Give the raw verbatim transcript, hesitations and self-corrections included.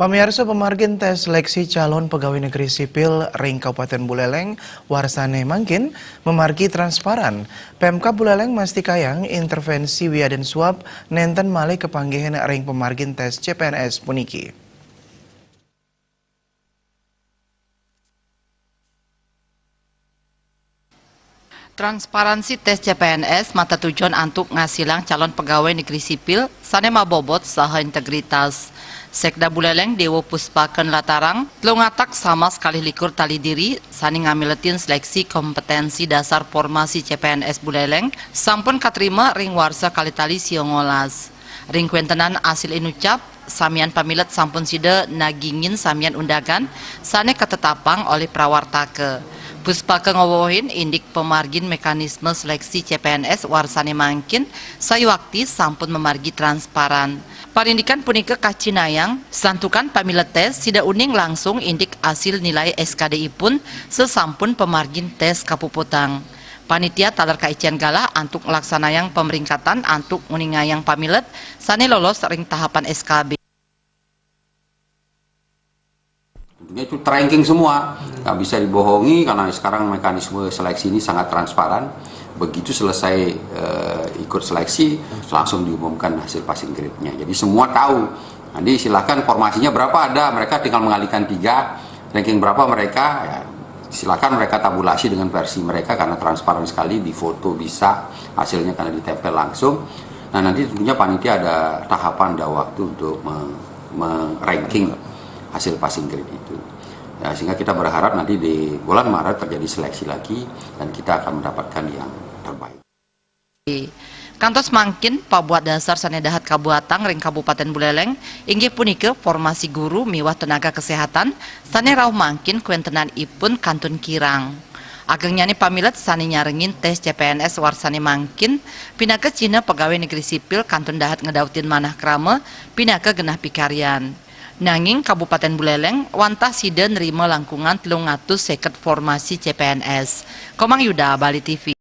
Pamiarsa, pamargin tes seleksi calon pegawai negeri sipil ring Kabupaten Buleleng warsane mangkin mamargi transparan. Pemkab Buleleng mastikayang intervensi wiadin suap nenten malih kapanggihin ring pamargin tes C P N S puniki. Transparansi tes C P N S matetujon antuk ngasilang calon pegawai negeri sipil sane mabobot saha integritas. Sekda Buleleng Dewa Puspaka nlatarang, telung atak samas kalih likur tali diri sane ngamiletin seleksi kompetensi dasar formasi C P N S Buleleng sampun katrima ring warsa kalih tali sia ngolas. Ring kwentenan asil inucap, samian pamilet sampun sida nagingin samian undangan sane katetapang olih prawartaka. Puspaka ngawewehin indik pamargin mekanisme seleksi C P N S warsane mangkin sayuakti sampun mamargi transparan. Parindikan punika kacinayang santukan pamilet tes sida uning langsung indik asil nilai S K D ipun sasampun pamargin tes kapuputang. Panitia taler kaicen galah antuk nglaksanayang pamringkatan antuk nguningayang pamilet sane lolos ring tahapan S K B. Tentunya itu terranking semua, nggak bisa dibohongi karena sekarang mekanisme seleksi ini sangat transparan. Begitu selesai eh, ikut seleksi, langsung diumumkan hasil passing grade-nya. Jadi semua tahu. Nanti silakan formasinya berapa ada, mereka tinggal mengalihkan tiga, ranking berapa mereka, ya, silakan mereka tabulasi dengan versi mereka karena transparan sekali, difoto bisa, hasilnya karena ditempel langsung. Nah, nanti tentunya panitia ada tahapan, ada waktu untuk me- me-ranking hasil passing grade itu. Ya, sehingga kita berharap nanti di bulan Maret terjadi seleksi lagi dan kita akan mendapatkan yang terbaik. Kantos mangkin, pabuat dasar sane dahat kabuatang ring Kabupaten Buleleng inggih punika formasi guru miwah tenaga kesehatan sane rauh mangkin kwentenan ipun kantun kirang. Agengnyane pamilet sane nyarengin tes C P N S warsane mangkin pinaka cihna pegawai negeri sipil kantun dahat ngedautin manah krama pinaka genah pikaryan. Nanging Kabupaten Buleleng wantah sida nerima langkungan telung atus seket formasi C P N S. Komang Yuda, Bali T V.